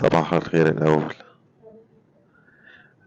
صباح الخير الأول.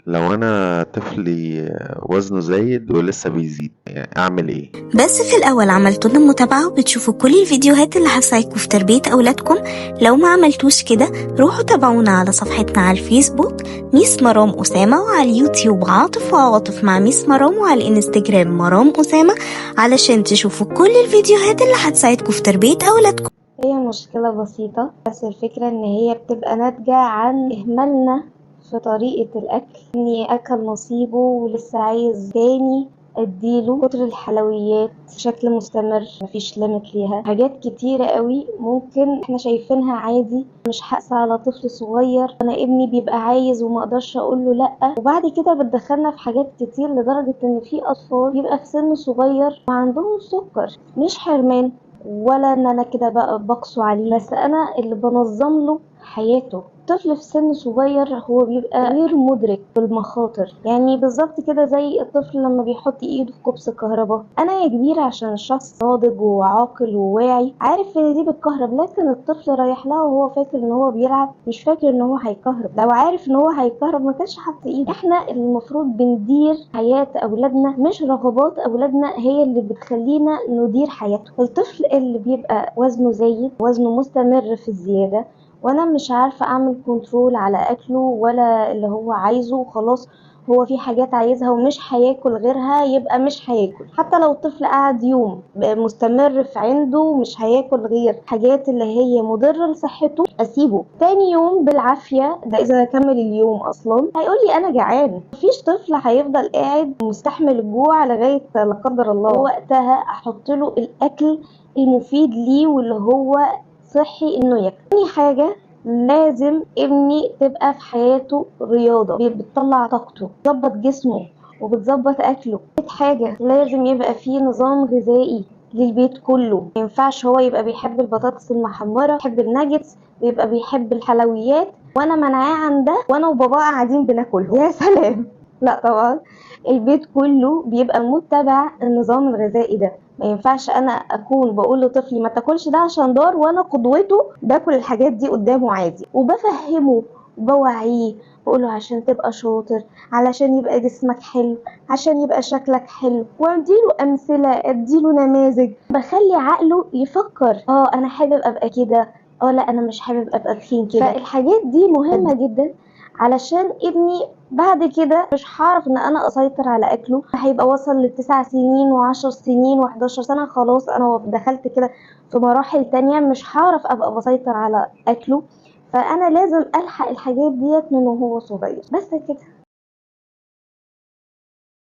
لو أنا طفلي وزنه زايد ولسه بيزيد يعني أعمل إيه؟ بس في الأول عملتوا لنا متابعة وبتشوفوا كل الفيديوهات اللي هتساعدكم في تربية أولادكم. لو ما عملتوش كده روحوا تابعونا على صفحتنا على الفيسبوك ميس مرام أسامة، وعلى اليوتيوب عاطف وعواطف مع ميس مرام، وعلى الانستجرام مرام أسامة، علشان تشوفوا كل الفيديوهات اللي هتساعدكم في تربية أولادكم. هي مشكلة بسيطة، بس الفكرة ان هي بتبقى ناتجة عن اهمالنا في طريقة الاكل. اني اكل نصيبه ولسه عايز تاني، اديله كتر الحلويات بشكل مستمر، مفيش limit ليها. حاجات كتيرة قوي ممكن احنا شايفينها عادي، مش هقسى على طفل صغير، انا ابني بيبقى عايز وما اقدرش اقول له لا. وبعد كده بتدخلنا في حاجات كتير، لدرجة ان في اطفال بيبقى في سن صغير وعندهم سكر. مش حرمان ولا ان انا كده بقى بقسو عليه، بس انا اللي بنظم له حياته. طفل في سن صغير هو بيبقى غير مدرك بالمخاطر، يعني بالظبط كده زي الطفل لما بيحط ايده في كوبس الكهرباء. انا يا كبير عشان شخص ناضج وعاقل وواعي عارف ان دي بتكهرب، لكن الطفل رايح لها وهو فاكر ان هو بيلعب، مش فاكر ان هو هيكهرب. لو عارف ان هو هيكهرب ما كانش حط ايده. احنا المفروض بندير حياة اولادنا، مش رغبات اولادنا هي اللي بتخلينا ندير حياتهم. الطفل اللي بيبقى وزنه زايد، وزنه مستمر في الزيادة، وانا مش عارفة اعمل control على اكله ولا اللي هو عايزه، خلاص هو في حاجات عايزها ومش هياكل غيرها، يبقى مش هياكل. حتى لو الطفل قعد يوم مستمر في عنده مش هياكل غير حاجات اللي هي مضرة لصحته، اسيبه تاني يوم بالعافية، ده اذا كمل اليوم اصلا هيقول لي انا جعان. مفيش طفل هيفضل قاعد مستحمل الجوع لغاية لا قدر الله. وقتها احط له الاكل المفيد ليه واللي هو صحي انه ياكل. تاني حاجة، لازم ابني تبقى في حياته رياضة بتطلع طاقته، بتظبط جسمه وبتظبط اكله. تالت حاجة، لازم يبقى فيه نظام غذائي للبيت كله. ما ينفعش هو يبقى بيحب البطاطس المحمرة، بيحب الناجتس، ويبقى بيحب الحلويات، وانا منعاه عن ده وانا وباباه قاعدين بناكله. يا سلام، لا طبعا البيت كله بيبقى متبع النظام الغذائي ده. ما ينفعش انا اكون بقول لطفلي ما تاكلش ده عشان ضار، وانا قدوته باكل الحاجات دي قدامه عادي، وبفهمه وبوعيه، بقوله عشان تبقى شاطر، علشان يبقى جسمك حلو، عشان يبقى شكلك حلو، واديله امثله، اديله نماذج، بخلي عقله يفكر، انا حابب ابقى كده، لا انا مش حابب ابقى تخين كده. فالحاجات دي مهمه جدا علشان ابني بعد كده مش هعرف ان انا اسيطر على اكله. هيبقى وصل ل9 سنين و10 سنين و11 سنة، خلاص انا دخلت كده في مراحل تانية، مش هعرف ابقى بسيطر على اكله. فانا لازم الحق الحاجات ديت من وهو صغير. بس كده.